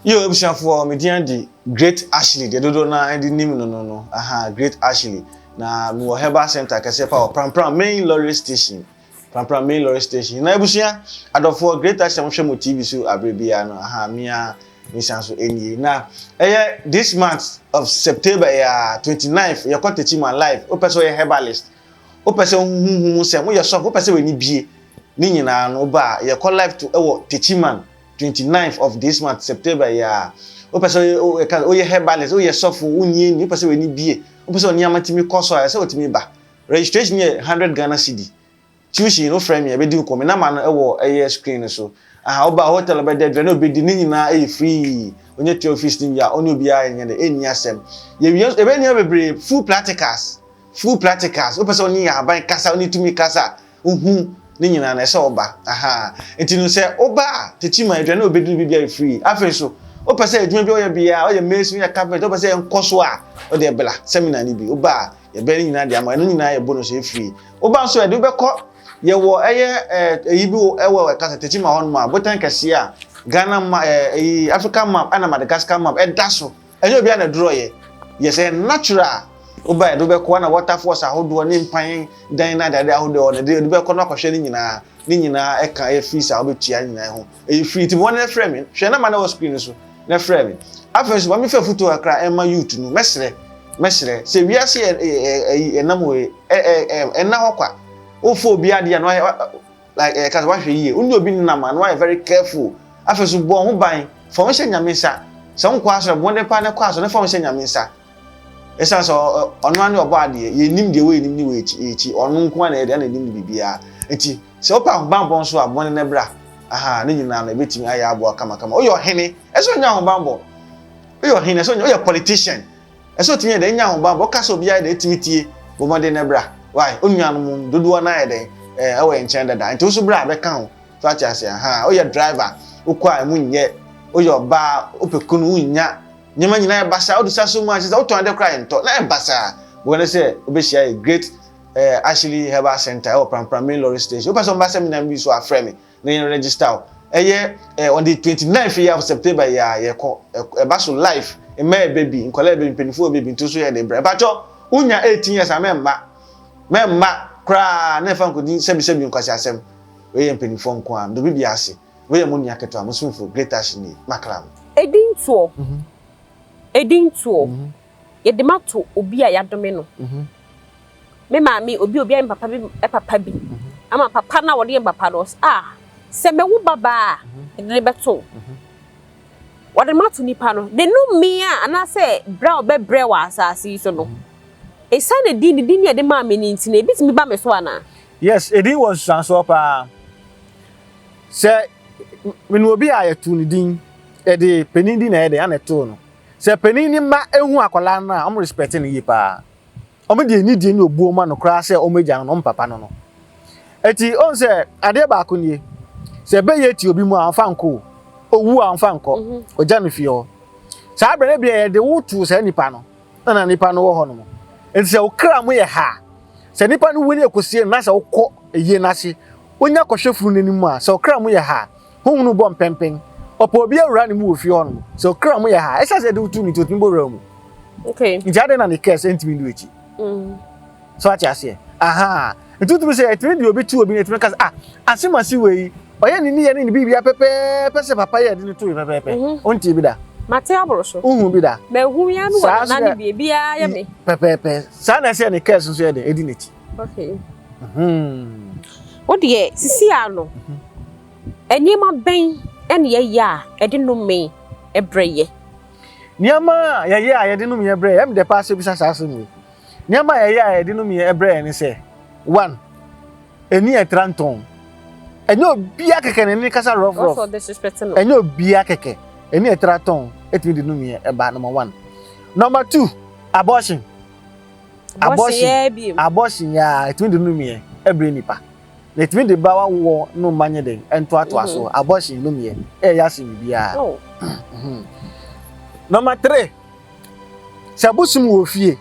Yo, abusuafoɔ, me din de Great Ashley, deɛ dodoɔ naa de nim no, aha, Great Ashley. Na mewɔ Herbal Center kɛseɛ pa wɔ Prampram Main Lorry Station. Prampram Main Lorry Station. Na abusua, adɔfoɔ, Great Ashley a mohwɛ mo TV so abere biara no, aha, mea mesan so nie. Na ɛyɛ this month of September yɛ 29th, yɛkɔ Techiman live. Wopɛ sɛ ɔyɛ herbalist, wopɛ sɛ wohuhu sɛ woyɛ sɔfo, wopɛ sɛ w'ani bie, ne nyinaa no, woba a yɛkɔ live to ɛwɔ Techiman 29th of this month, September yɛ a. Wopɛ sɛ woyɛ herbalist, woyɛ sɔfo, wonyie ni, wopɛ sɛ w'ani bie, wopɛ sɛ nneɛma tumi kɔ so a, ɛsɛ wotumi ba. Registration yɛ 100 Ghana cedi. Tuition no, frɛ me, ɛbɛdi nkɔmɔ. Nama no ɛwɔ ɛyɛ screen no so. Aha, woba hotel, bɛda, aduane a obɛdi ne nyinaa ɛyɛ free. Onye tua fees ne wie a, ɔne obiara nyɛ dɛ ɛnni asɛm. Yɛwie, ɛbɛyɛ nneɛma bebree, full practicals, full practicals. Wopɛ sɛ ɔne yɛ aban kasa, ɔne tumi kasa, wohu ne nyinaa na ɛsɛ ɔba aha. Nti no sɛ ɔba a, Techiman, aduane a obɛdi no bi ayɛ free. Afei so wopɛ sɛ adwuma bi ɔyɛ biara, ɔyɛ mason, ɔyɛ carpenter, wopɛ sɛ ɛnkɔ so a, ɔde ɛbla seminar no bi. Woba a, yɛbɛn ne nyinaa de ama. Ɛno nyinaa yɛ bonus, ɛyɛ free. Woba nso, yɛde wobɛkɔ. Yɛwɔ ɛyɛ ɛyi bi ɛwɔ ɛkasa Techiman hɔ nom a, botan kɛseɛ a Ghana ma ɛyi African map ɛna Madagascar map ɛda so. Ɛnyɛ obi a na duro yɛ yɛ sɛ natural. Woba, yɛde wobɛkɔ na waterfalls ahodoɔ ne mpan dan na adeade ahodoɔ na yɛde wobɛkɔ no akɔhwɛ ne nyinaa. Ne nyinaa ɛka ɛyɛ fees a wobɛtua nyinaa ho, ɛyɛ free. Nti wɔn na frɛ me, hwɛ nama na ɛwɔ screen so na frɛ me. Afei nso, maame fɛ foto kakra ɛma youth no. Mɛsrɛ, mɛsrɛ sɛ wiase yɛ ɛ ɛ ɛnam wɔ ɛ ɛ ɛ ɛna hɔ kwa. Wofo obi adeɛ no like ɛyɛ kasa, wahwɛ yie. Wone obi nam a, na wayɛ very careful. Afei so, bɔ ho ban, fa ho hyɛ Nyame nsa. Sɛ wonkɔ asɔre, bɔ mmɔden paa ne kɔ asɔre ne fa ho hyɛ Nyame nsa, ɛsiane sɛ ɔno ane ɔbɔ adeɛ. Yɛnim deɛ wɔyɛ nim ne wɔ akyi akyi. Ɔno nko ara na yɛde ɛna nim ne biribiara. Nti sɛ wopɛ ahobanbɔ nso a, bɔne ne bra aha. Ne nyinaa no ebɛtumi ayɛ aboa kamakama. Woyɛ ɔhene, ɛsɛ ɔnya ahobanbɔ. Woyɛ ɔhene, ɛsɛ ɔnya. Woyɛ politician, ɛsɛ ɔtumi yɛ dɛ nya ahobanbɔ. Ɔka sɛ obiara yɛ dɛ ɛtumi tie. Bɔ mmɔden ne bra. Why onuanom dodoɔ no ayɛ dɛn ɛwɔ yɛn nkyɛn dada. Nti woso bra bɛka ho so, ate ase? Aha, woyɛ driver, wokɔ a ɛmu nyɛ. Woyɛ ɔbaa, wopɛ kunu, wonnya, nneɛma nyinaa yɛ basa. Wode sa so mu a, kyerɛ sɛ wotɔn ade koraa yɛ ntɔ na ɛba saa. Bɔn sɛ wobɛhyia yɛ Great Ashley Herbal Center ɛwɔ Prampram Main Lorry Station. Wopɛ sɛ ɔmba seminar bi so, afrɛ me na yɛn register wo. Ɛyɛ on the 29th year of September yɛ a yɛkɔ ɛba so live. Mmaa yɛ bɛbi, nkɔla yɛ bɛbi, mpanyinfoɔ yɛ bɛbi. Nti so yɛ de brɛ mpatsɔ. Wonya 18 years a, mɛmma, mɛmma koraa na ɛfa nkodi sɛbisɛbi nkwasi asɛm. Wei yɛ mpanyinfoɔ nko a ndo bibi ase. Wei yɛ mo nua ketewa, mo somfo Great Ashley makra mo. Edin toɔ, edin toɔ, yɛde ma to obi a yɛadome no. Me maame, obi a yɛ papa bi, papa bi ama papa no a wɔde yɛ papa no, ɔsɛ a sɛ mɛwo babaa a, yɛde ne bɛto wɔde ma to nipa no de no mmea anaasɛ brɛ a ɔbɛbrɛ wɔ asase yi so no. Esiane din ne din ne yɛde maa me ne nti no, ebi tumi ba me so anaa? Yes, edin wɔ nsusuansoɔ paa. Sɛ mene obi a yɛtoo ne din, yɛde panin din na yɛde ana ɛtoo no. Sɛ panin ne mma ehu akwadaa no a, wɔn respect no yie paa. Wɔn de anidie ne obuo ma no koraa sɛ wɔn agya no, wɔn papa no. Eti ɔn sɛ adeɛ baako nie, sɛ ɛbɛyɛ ti obi mu a, ɔnfa nkɔ o, owu a, ɔnfa nkɔ, ɔgya no fie hɔ. Saa abirɛ no bi a yɛde wo to saa nipa no, ɛna nipa no wɔ hɔ nom. Nti sɛ okra mu yɛ ha, sɛ nipa no wu ne ekosie no na sɛ wokɔ eyie n'ase, wonya kɔhwɛ funu n'anim a, sɛ okra mu yɛ ha, honhom bɔ mpɛmpɛn, ɔpɛ obi awura ne mu wɔ fie hɔ nom. Sɛ okra mu yɛ ha, ɛsɛ sɛ yɛde wo tu ne nti otumi bɔ wura mu. Nti ade na ne curse ntumi ndu akyi. So ate aseɛ? Aha, nti wotumi sɛ ɛtumi de obi tu obi na ɛtumi ka sɛ, ah, asemase wei ɔyɛ ne niyɛ ne ne biribia pɛpɛɛpɛ sɛ papa yɛ de ne to yi pɛpɛɛpɛ. Wontie bi da? Mate aboro so. Wohu bi da? Mahu ya no wɔ nana ne bi ebiara yɛ me. Pɛpɛɛpɛ saa na ɛsɛ ne curse nso yɛ de ɛdi n'akyi. Okay. Wo deɛ, sisi ano, nneɛma bɛn ɛna yɛyɛ a ɛde nnome brɛ yɛ? Nneɛma a yɛyɛ a yɛde nnome brɛ yɛ, ɛm dɛ paa sɛ bisa saa asɛm wei. Nneɛma a yɛyɛ a yɛde nnome brɛ yɛ ne sɛ, one, ɛni ɛtra ntɔn. Ɛnyɛ obia kɛkɛ na ɛni kasa rough rough. Ɛnyɛ obia kɛkɛ ɛni ɛtra tɔn ɛtumi de nnome ɛba, number one. Number two, abortion. Abortion, abortion yaa ɛtumi de nnome ɛbrɛ nipa. Na ɛtumi de ba wawoɔ no mma nyɛ dɛn ɛntoatoa so. Abortion nnumyɛ ɛyɛ asen biribiara. Oh. Number 3, sɛ bosom wɔ fie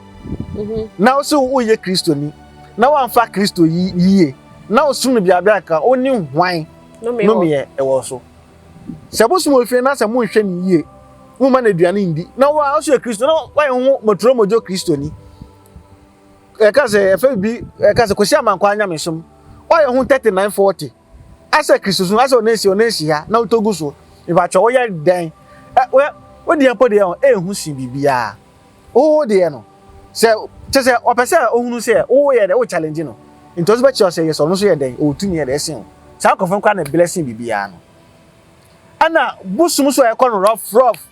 na wo sɛ woyɛ Kristoni na woamfa Kristo yie na wosom no biabia ka wo ne hwan nomeɛ ɛwɔ so. Sɛ bosom wɔ fie na sɛ monhwɛ no yie, momma no aduane ndi na wo a wo so yɛ Kristo na woayɛ ho mɔturo mɔdwo Kristoni. Ɛka sɛ ɛfɛ bi ɛka sɛ Kwesi Amankwa anyamesom woayɛ ho 3940 asɛ Kristosom asɛ ɔnansi ɔnansi ha na wotɔ gu so mepakyɛ woyɛ dɛn ɛ woyɛ wo deɛ mpo deɛ ɛnhu sin biribiara wo deɛ no sɛ kyɛ sɛ ɔpɛ sɛ ohunu sɛ woyɛ dɛ wo challenge no nti ɔso bɛkyerɛ sɛ yɛ sɛ ɔno nso yɛ dɛn ɔwɔ tumi yɛ dɛ ɛsen wo saa nkurɔfoɔ no koraa na blessing biribiara no ɛna bosom so a ɛkɔ no rough rough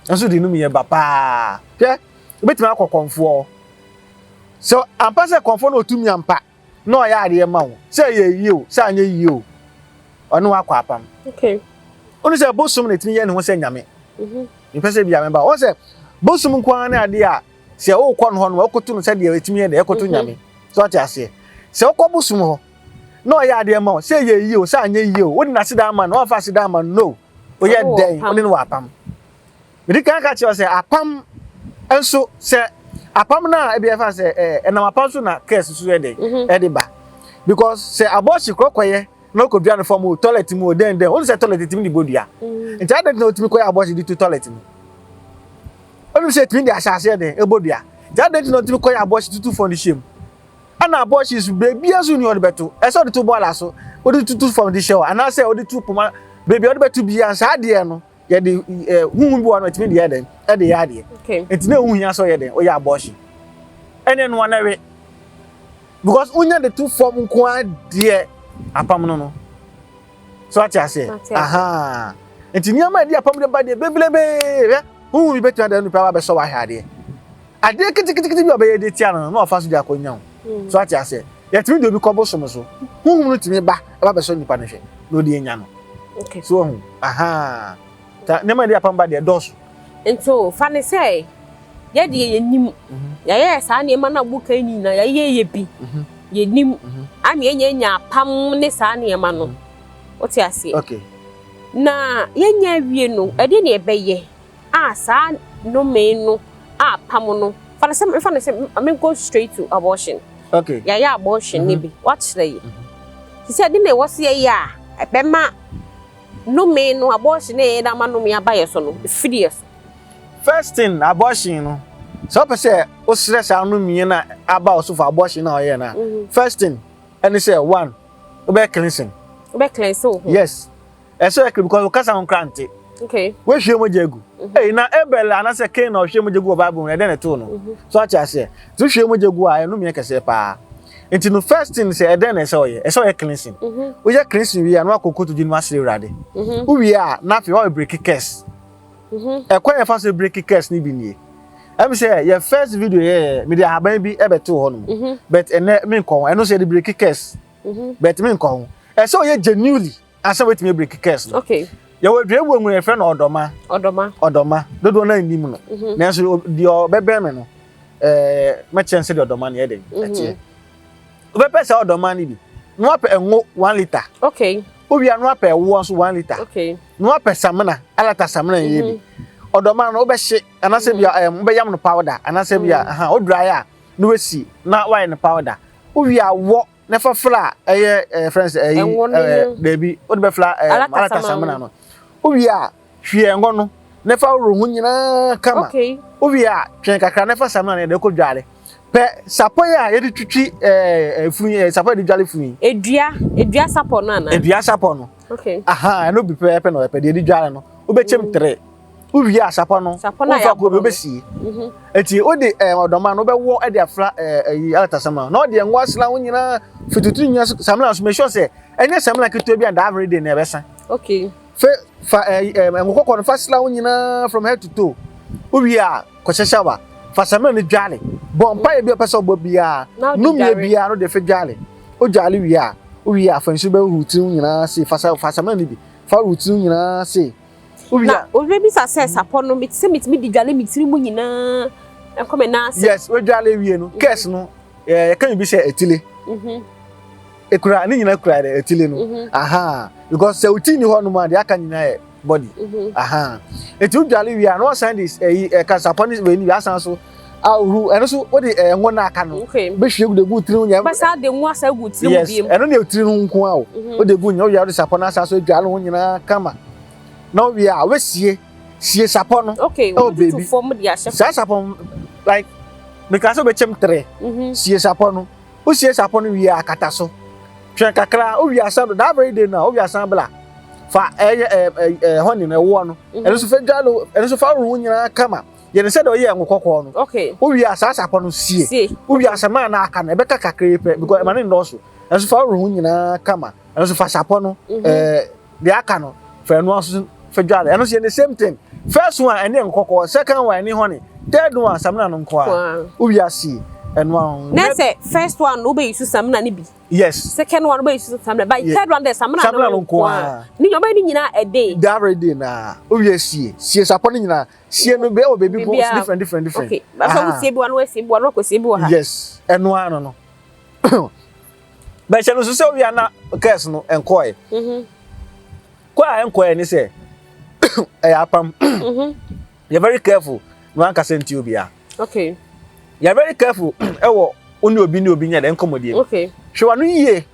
nso de num yɛ ba paa hwɛ wobɛtumi akɔ kɔnfoɔ sɛ ampa sɛ kɔnfoɔ no ɔtumi ampa na ɔyɛ adeɛ ma wo sɛ ɛyɛ yie o sɛ anyɛ yie o ɔne wakɔ apam. Okay. Wonu sɛ bosom na ɛtumi yɛ ne ho sɛ nyame. Mepɛ sɛ bia meba. Wɔn sɛ bosom nko ara ne adeɛ a sɛ wokɔ no hɔ no wɔkoto no sɛdeɛ ɛtumi yɛ dɛ ɛkoto nyame. So ɔte aseɛ. Sɛ wokɔ bosom hɔ na ɔyɛ adeɛ ma wo sɛ ɛyɛ yie o sɛ anyɛ yie o wode n'aseda ama no wamfa aseda ama no no woyɛ dɛn wone no wɔ apam. Mede kan ka kyerɛ sɛ apam nso sɛ apam no a ebi ɛfa sɛ ɛɛ ɛnam apam so na curse so yɛ dɛ mhm. ɛde ba because sɛ abɔɔhye korɔ kɔyɛ na ɔkɔ dua no fam o toilet mu o dɛn dɛn wɔn sɛ toilet tumi de bɔ dua mm. nti adan na otumi kɔyɛ abɔɔhye de to toilet mu wɔn sɛ etumi de ahyɛ aseɛ dɛn ɛbɔ dua nti adan na otumi kɔyɛ abɔɔhye tutu fam de hyɛ mu ɛna abɔɔhye so beebi nso ni ɔde bɛto ɛsɛ ɔde to bɔɔla so ɔde tutu fam de hyɛ hɔ anaasɛ ɔde tu poma beebi ɔde bɛto bia saa adeɛ no. Yɛde ɛɛ huhu bi wɔ no ɛtumi de yɛ dɛn ɛde yɛ adeɛ. Okay. Nti na ehu hia sɛ ɔyɛ dɛn ɔyɛ abortion. Ɛne noa na ɛwe because wonya de to fam nko ara deɛ apam no no. So ate aseɛ? Ahaa. Nti nneɛma a ɛde apam de ba deɛ bebrebe hwɛ huhu bi bɛtumi ada nipa ba bɛsɔ wahwɛ adeɛ. Adeɛ ketekete bi a ɔbɛyɛ de tia no no na ɔfa so de akɔnya wo. Mm. So ate aseɛ? Yɛtumi de obi kɔ bosom so. Huhum no tumi ba ɛba bɛsɔ nipa no hwɛ na ɔde anya no. Okay. So wahu? Ahaa. Ta nneɛma a ɛde apam ba deɛ ɛdɔɔso. Nti o, fa no sɛ yɛ deɛ yɛnim, mhm. yɛayɛ saa nneɛma no a woka yi nyinaa, yɛayɛ yɛ bi, mhm. yɛnim, mhm. ama yɛnya nya apam ne saa nneɛma no. Wote aseɛ? Okay. Na yɛnya awie no, ɛdeɛ na yɛbɛyɛ a saa nnome no a apam no, fa no sɛ, mfa no sɛ, menkɔ straight to abortion. Okay. Yɛayɛ abortion no bi, woakyerɛ yɛ. Te sɛ ɛde na ɛwɔ sɛ yɛyɛ a ɛbɛma nnome no, abortion a yɛyɛ de ama nnome aba yɛ so no, ɛfiri yɛ so. First thing, abortion no, sɛ wopɛ sɛ wosrɛ saa nnome no a aba wo so for abortion no a wɔyɛ no a, mm-hmm. first thing ɛne sɛ one, wobɛyɛ cleansing. Wobɛ cleanse wo ho. Yes. Ɛsɛ yɛ because wokasa ho kora nte. Okay. Woahwie mogya agu. Mm -hmm. Ei, na Abel anaasɛ Cain na ɔhwie mogya gu wɔ Bible mu, ɛdɛn na ɛtoo no? Mm -hmm. So ate aseɛ. Nti wohwie mogya gu a, ɛno kɛseɛ paa. Nti no first thing sɛ ɛdɛn na ɛsɛ ɔyɛ? Ɛsɛ ɔyɛ cleansing. Mm -hmm. Woyɛ cleansing wie a, na wakɔ kotodwe no asrɛ Awurade. Mm -hmm. Wowie a, na afei woayɛ break curse. Mm -hmm. Ɛkwan yɛfa so break curse no bi nie. Ɛmi sɛ yɛ first video yɛ mede ahaban bi ɛbɛtoo hɔ nom. Mm -hmm. But ɛnɛ menkɔ ho. Ɛno sɛ yɛde break curse. Mm -hmm. But menkɔ ho. Ɛsɛ ɔyɛ genuinely. Ansa wetumi abiriki curse no. Okay. Yɛwɔ dua bi wɔ mu yɛfrɛ no ɔdɔma. Ɔdɔma. Ɔdɔma. Dodoɔ no nnim no. Mhm. Nanso deɛ ɔbɛbɛn me no, ɛɛ mɛkyerɛ no sɛdeɛ ɔdɔma no yɛ den mhm. ɛteɛ. Wobɛpɛ saa ɔdɔma no bi. Na wapɛ ngo 1 litre. Okay. Wowia na wapɛ ɛwoɔ nso 1 litre. Okay. Na wapɛ samina, alata samina yɛ bi. Mhm. Ɔdɔma no wobɛhye anaasɛ bi a ɛɛ wobɛyam no powder anaasɛ bi a aha wodry a na wasi na wayɛ no powder. Wowie a wɔ na fa fra ɛyɛ ɛɛ fɛn sɛ ɛyi ɛɛ dɛbi o de bɛ fra ɛɛ alata samina no wowie a hwie ɛngɔ no na fa woro ho nyinaa kama wowie a twɛn kakra na fa samina no yɛde kɔ dware pɛ sapɔ yi a yɛde twitwi ɛɛ efunu ɛɛ sapɔ yɛde dware funu yi. Edua edua sapɔ no ana. Edua sapɔ no. Okay. Aha ɛno bi pɛpɛɛpɛ na ɔyɛ pɛ deɛ yɛde dware no wobɛkyɛm tere. Wowie a sapɔ no womfa kɔ bi wobɛsie. Eti wode ɛɛ ɔdɔma no wobɛwɔ de afra ɛɛ ɛyi alata samina na ɔde ngo asra ho nyinaa fitutu nyinaa so samina so make sure sɛ ɛnyɛ samina ketewa bi a that very day na ɛbɛsa. Okay. Fe fa ɛɛ ɛɛ ngo kɔkɔɔ no fa sra ho nyinaa from head to toe. Wowie a kɔhyɛ shower fa samina no dwale bɔ mpaeɛ bi a ɔpɛ sɛ ɔbɔ biara numie biara no de fe dwale wodwale wie a wowie a fa nsuo bɛhuhu tiri ho nyinaa se fa fa samina no bi fa huru tiri ho nyinaa se. Na obebisa sɛ, Sapɔ no, mete sɛ metumi de dwale me tiri mu nyinaa kɔ me nan ase. Yes, wodwale wie no, curse no, yɛka biribi sɛ etile. Mhm. Ekura ne nyinaa kura dɛ etile no. Aha. Because sɛ wo ti ni hɔ nom a deɛ aka nyinaa yɛ body. Aha. Eti wodwale wie a na wasan de ɛyi ɛka sapɔ ne wei ni wie asan so ahohoro ɛno so wode ɛngo na aka no. Bɛhwie gu de gu tiri ho nyɛ. Bɛsa de ngo asa gu tiri mu biem. Yes. Ɛno deɛ tiri no nko a o. Wode gu nyɛ wowie a wode sapɔ no asan so adwale ho nyinaa kama. Na wowie a wobɛsie sie sapɔ no. Okay. Ɛwɔ Wotutu baabi. fam de ahyɛ Saa sapɔ no like meka sɛ wobɛkyɛm tere. Sie sapɔ no. Wosie sapɔ no wie a, kata so. Twɛn kakra, wowie asan do that very day no a, wowie asan bla. Fa ɛyɛ ɛ ɛ ɛ honey no ɛwoɔ no. Mhm. Ɛno nso fa dwa no, ɛno nso fa horo ho nyinaa kama. Yɛ no sɛdeɛ ɔyɛ ngo kɔkɔɔ no. Okay. Wowie a saa sapɔ no sie. Sie. Wowie a samina no a aka no, ɛbɛka kakra pɛ because ɛma no nnɔɔso. Ɛno nso fa horo ho nyinaa kama. Ɛno nso fa sapɔ no Mhm. ɛɛ deɛ aka no fa ɛno nso fa dware. Ɛno nso yɛ the same thing. First one ɛne ngo kɔkɔɔ, second one ɛne honey, third one samina no nko ara. Wowie a sie ɛno ara. Na sɛ first one no wobɛyi so samina no bi. Yes. Second one wobɛyi so samina but third one deɛ samina no nko ara. Ne nyinaa wobɛyɛ ne nyinaa a day. That very day na wowie sie sie sapɔ no nyinaa sie no bɛyɛ wɔ baabi ko different different different. Okay. Bàtà wosie bi wɔ no wosie bi wɔ no wakɔsie bi wɔ ha. Yes ɛno ara no no. Bɛhyɛ no so sɛ wowie a na curse no nkɔɛ. Mhm. Kɔ a ɛnkɔɛ ne sɛ ɛyɛ apam. Mhm. Yɛ very careful na wankasa nti obiara. Okay. Yɛ very careful ɛwɔ wo ne obi ne obi nyɛ dɛ nkɔmmɔdie mu. Okay. Hwɛ w'ano yie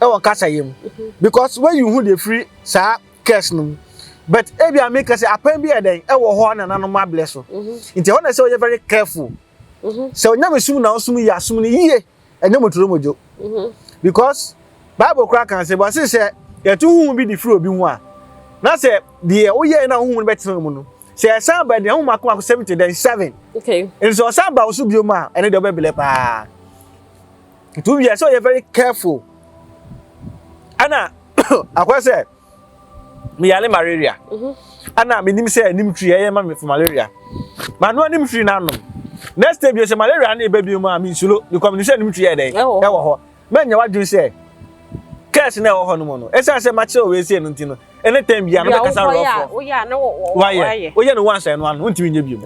ɛwɔ nkasayɛ mu mhm. because when you hu deɛ firi saa curse no mu but ebi a meka sɛ apam bi yɛ dɛn ɛwɔ hɔ a nananom ablɛ so mhm. nti ɛhɔ na sɛ ɔyɛ very careful sɛ onyame sum na ɔsum yie asom no yie ɛnyɛ motoromodwo because bible koraa kan sɛ wɔse sɛ yɛto huhu bi de firi obi ho a na sɛ deɛ woyɛe na huhu no bɛtena mu no sɛ ɛsan ba deɛ huhu mako mako 70 then 7 okay nti sɛ ɔsan ba wo so bio mu a ɛne deɛ wobɛbrɛ paa nti wowie sɛ ɔyɛ very careful ɛna akɔyɛ sɛ meyare malaria ɛna menim sɛ nim tiri ɛyɛ ma me for malaria manoa nim tiri no anom next day bio sɛ malaria no ɛba bio mu a mensuro because menim sɛ nim tiri yɛ dɛn ɛwɔ hɔ mɛnyɛ w'adwene sɛ curse na ɛwɔ hɔ no mu no ɛsiane sɛ makyerɛ wei sei no nti no ɛne time bia no bɛkasa rɔfrɔ wayɛ woyɛ no once ɛno ano wontumi nyɛ bio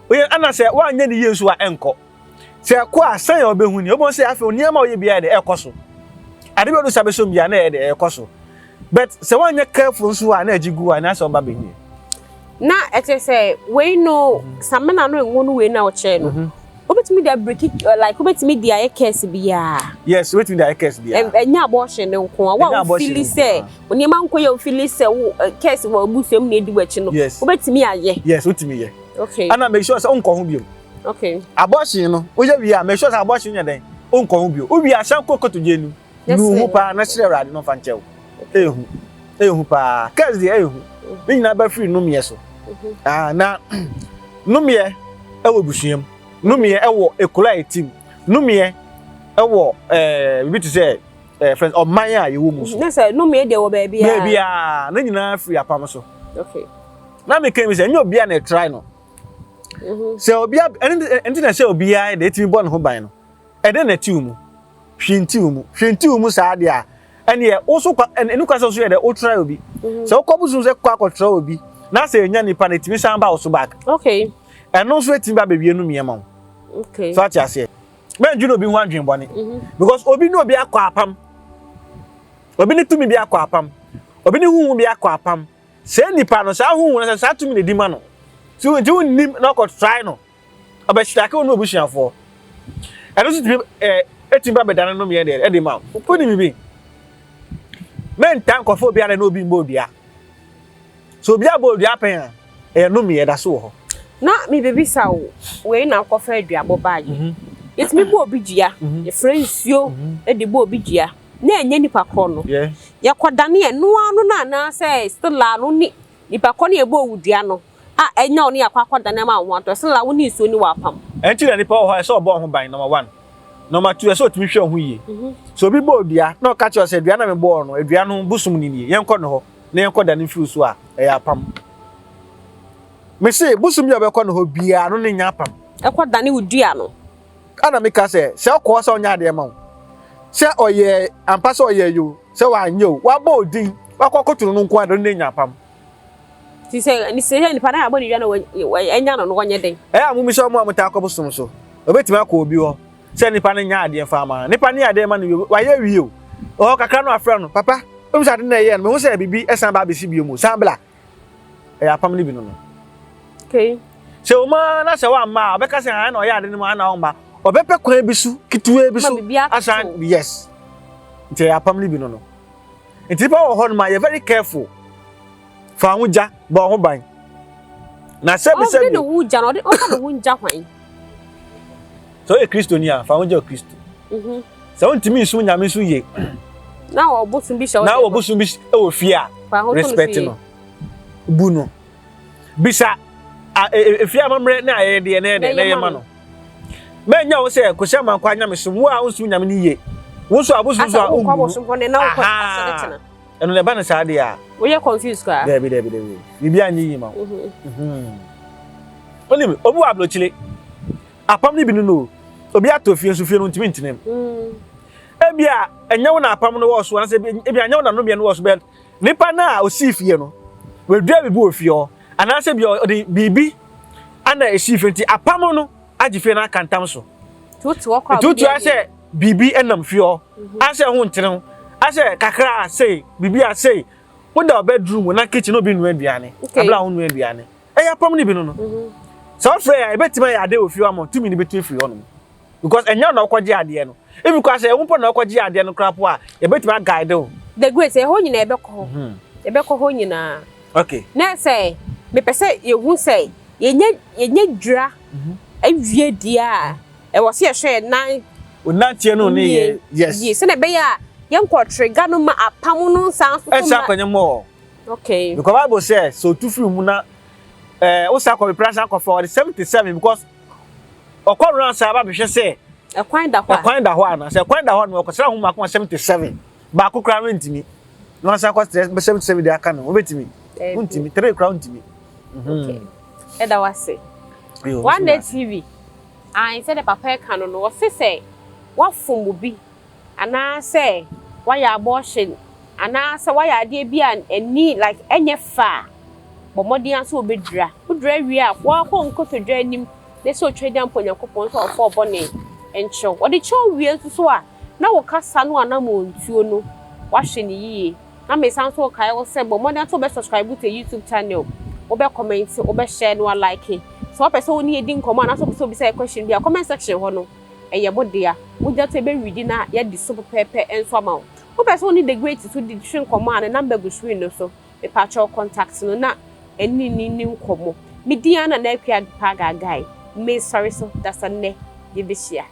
woyɛ ɛna sɛ woanyɛ ne yie nso a ɛnkɔ Sɛ ɛkɔ a, sɛn a ɔbɛhu ni? Wobɛhu sɛ afei nneɛma a ɔyɛ biara de ɛrekɔ so. Ade bi a ɔde nsa bɛsɔ biara na ɛyɛ de ɛrekɔ so. But sɛ woanyɛ careful nso a na agye gu a na asɛ ɔba bɛhu. Na ɛkyɛ sɛ wei no samina no ngo no wei na ɔkyerɛ no. Mhm. Wobɛtumi de abiriki like wobɛtumi de ayɛ curse biara. Yes, wobɛtumi de ayɛ curse biara. Ɛnyɛ abortion no nko a. Wo a wofili sɛ nneɛma nkɔ yɛ wofili sɛ wo curse wɔ abusua mu na edi w'akyi no. Yes. Wobɛtumi ayɛ. Yes, wotumi yɛ. Okay. Ana make sure sɛ wonkɔ ho bio. Okay. Abortion no, woyɛ wie a, make sure sɛ abortion yɛ dɛn, wonkɔ ho bio. Wowie a, san kɔ kotodwe no mu. Nu ho paa na srɛ Awurade na ɔmfa nkyɛ wo. Ɛyɛ hu. Ɛyɛ hu paa. Curse deɛ ɛyɛ hu. Ne nyinaa ba firi nnomeɛ so. Mhm. Ah, na nnomeɛ ɛwɔ abusua mu. Nnomeɛ ɛwɔ ekuro a yɛte mu. Nnomeɛ ɛwɔ ɛɛ biribi te sɛ ɛɛ fɛn ɔman a yɛwɔ mu so. Ne sɛ nnomeɛ deɛ wɔ baabiara. Baabiara. Ne nyinaa firi apam so. Okay. Na meka mi sɛ ɛnyɛ obiara na ɛtry no. Mhm. Sɛ obi ɛnti na sɛ obiara de etumi bɔ ne ho ban no, ɛdɛn na ɛte wo mu? Hwee nti wo mu. Hwee nti wo mu saa deɛ a, ɛneɛ wo so kwa ɛnu kwa sɛ so yɛ dɛ wotra obi. Mhm. Sɛ wokɔ bosom sɛ kɔ akɔtra obi na sɛ enya nipa no etumi san ba wo so back. Okay. Ɛno nso etumi ba bɛwie no mmiɛma wo. Okay. So ate aseɛ. Mɛndwene obi ho adwene bɔne. Mhm. Because obi ne obi akɔ apam. Obi ne tumi bi akɔ apam. Obi ne huhu bi akɔ apam. Saa nipa no, saa honhom no, saa tumi na edi ma no. So nti wonnim na ɔkɔ try no. Ɔbɛhyirake wo ne obusuafoɔ. Ɛno nso tumi ɛɛ etumi ba bɛdane no mmiɛ deɛ ɛde ma wo. Wonim bi. Mɛnta nkɔfo obiara na obi mbɔ odua. So obi abɔ odua pɛn a, ɛyɛ nnome ɛda so wɔ hɔ. Na mebɛbisa wo, wei na wokɔfa aduabɔ baeɛ. Mhm. Yɛtumi bɔ obi dua, Mhm. yɛfrɛ nsuo Mhm. de bɔ obi dua. na ɛnyɛ nipa korɔ no, Yeah. yɛkɔdane ɛno ara no no anaasɛ still a no ne nipa korɔ no yɛbɔɔ wo dua no a ɛnyɛ wo ne yɛakɔ akɔdane ama wo ho atɔ, still a wo ne nsuo no wɔ apam. Ɛnti na nipa wɔ hɔ a ɛsɛ ɔbɔ wo ho ban number one. Number two ɛsɛ ɔtumi hwɛ wo ho yie. Sɛ obi bɔ wo dua na ɔka kyerɛ wo sɛ dua no a mebɔɔ wo no dua no bosom no nie yɛnkɔ ne hɔ na yɛnkɔ dane mfiri wo so a ɛyɛ apam. Mese bosom bi a wobɛkɔ ne hɔ biara no ne nyɛ apam. Ɛkɔ dane wo dua no. Ɛna meka sɛ, sɛ ɔkɔ hɔ sɛ ɔnyɛ adeɛ ma wo, sɛ ɔyɛ ampa sɛ ɔyɛ yo, sɛ wanyɛ o, wabɔ odin, wakɔ akɔto no nko ara de, ɔno nya apam. Nti sɛ sɛ nipa no abɔ ne dua na wanya no no wɔnyɛ dɛn? Ɛyɛ a momisa wɔn a wɔtaa kɔ bosom so. Obetumi akɔ obi hɔ. Sɛ nipa no nyɛ adeɛ mfa ama no. Nipa no yɛ adeɛ ma no wie, wayɛ wie o. Ɔhɔ kakra no afrɛ no, papa, wonim sɛ ade no a ɛyɛɛ no, mehu sɛ biribi san ba abɛsi bio mu, san bra. Ɛyɛ apam no bi no no. Okay. Sɛ wɔn ara na sɛ wamma a, ɔbɛka sɛ ana ɔyɛ ade no mu ana ɔmma. Ɔbɛpɛ kwan bi so, ketewa bi so, asan, yes. Nti ɛyɛ apam no bi no no. Nti nipa wɔ hɔ no ma yɛ very careful. Fa ho gya, bɔ ho ban. Na sɛbi sɛbi. Ɔde ne ho gya no, ɔde ɔfa ne ho ngya hwan? Sɛ ɔyɛ Kristoni a, fa ho gya Kristo. Mhm. Sɛ wontumi nsom Nyame nso yie. Na wɔ bosom bi hyɛ Na wɔ bosom bi wɔ fie a, respect no. Bu no. Bisa efie amammerɛ ne ayɛyɛdeɛ na ɛyɛ na ɛyɛ ma no. Mɛnya wo sɛ kɔsi amankwa nyamesom, wo a wonsom Nyame no yie. Wo nso abosom nso a wommu no. Aha. Ɛno na ɛba no saa deɛ a. Woyɛ confused koraa. Dabi dabi dabi. Biribi anyɛ yie ma wo. Wonim, obi wɔ aburokyire. Apam no bi no no. Obi atɔ fie nso fie no ntumi ntena mu. Mm. Ebi a ɛnyɛ wo na apam no wɔ so anaasɛ ebi anyɛ wo na nnome no wɔ so bɛn nipa no a osii fie no wadua biribi wɔ fie hɔ anaasɛ bi ɔde biribi ana esii fie nti apam no agye fie no aka ntam so. Nti wotu sɛ biribi nam fie hɔ mhm. asɛ ho ntene ho asɛ kakra a sei biribi a sei woda wo bedroom na kitchen obi nua aduane abla ho nua aduane ɛyɛ apam no bi no no mhm. sɛ ɔfrɛ a ɛbɛtumi ayɛ adeɛ wɔ fie hɔ ama tumi no bɛtumi firi hɔ nom because ɛnyɛ na ɔkɔgye adeɛ no ebi kora sɛ ɛwo mpo na ɔkɔgye adeɛ no koraa po a yɛbɛtumi aguide wo. The Great ɛhɔ nyinaa ɛbɛkɔ hɔ mhm. ɛbɛkɔ hɔ nyinaa. Okay. Na sɛ mepɛ sɛ yɛhu sɛ yɛnyɛ yɛnyɛ dwira mhm. awie deɛ a ɛwɔ sɛ yɛhwɛ yɛn nan. Onanteɛ no ne yɛ yes. Yie sɛnɛ ɛbɛyɛ a yɛnkɔ trigger no ma apam no nsan so. Ɛnsa akɔnyɛ mɔ. Okay. Because Bible sɛ sɛ otu firi mu na ɛɛ wosa kɔ bepra san kɔfa ɔde 77 because ɔkɔ round saa ba bɛhwɛ sɛ ɛkwan da hɔ a ɛkwan da hɔ ana sɛ ɛkwan da hɔ no ɔkɔsra ho mako 77 baako koraa no ntumi na ɔsan kɔ 77 de aka no wobɛtumi wontumi three koraa wontumi. Okay. Ɛda wase. One Day TV. Ae sɛdeɛ papa ɛka no no ɔse sɛ wafom obi anaa sɛ wayɛ abortion anaa sɛ wayɛ adeɛ bi a ɛni like ɛnyɛ fɛ a bɔ mmɔden ara sɛ wobɛdwira. Wodwira wie a woakɔ nkotodwe anim na sɛ otwa agya mpo Onyankopɔn sɛ ɔmfa wo bɔne nkyɛ wo. Ɔde kyɛ wo wie nso so a na wo kasa no anammɔntuo no woahwɛ no yie. Na mesan nso rekae wo sɛ bɔ mmɔden sɛ wobɛ subscribe to YouTube channel, wobɛ comment, wobɛ share na wa like. Sɛ wopɛ sɛ wo ne yɛ di nkɔmmɔ anaasɛ wopɛ sɛ wobisa yɛ question bi a, comment section hɔ no ɛyɛ mo dea. Wogya to yɛbɛ readi na yɛadi so pɛpɛɛpɛ nso ama wo. Wopɛ sɛ wo ne The Great nso di twe nkɔmmɔ a, ne number gu screen no so. Mepakyɛw contact no na ɛne no nni nkɔmmɔ. Me din ara Nana Akua Adepa Agaagae. Mesɔre so, dasa nnɛ yɛbɛhyia.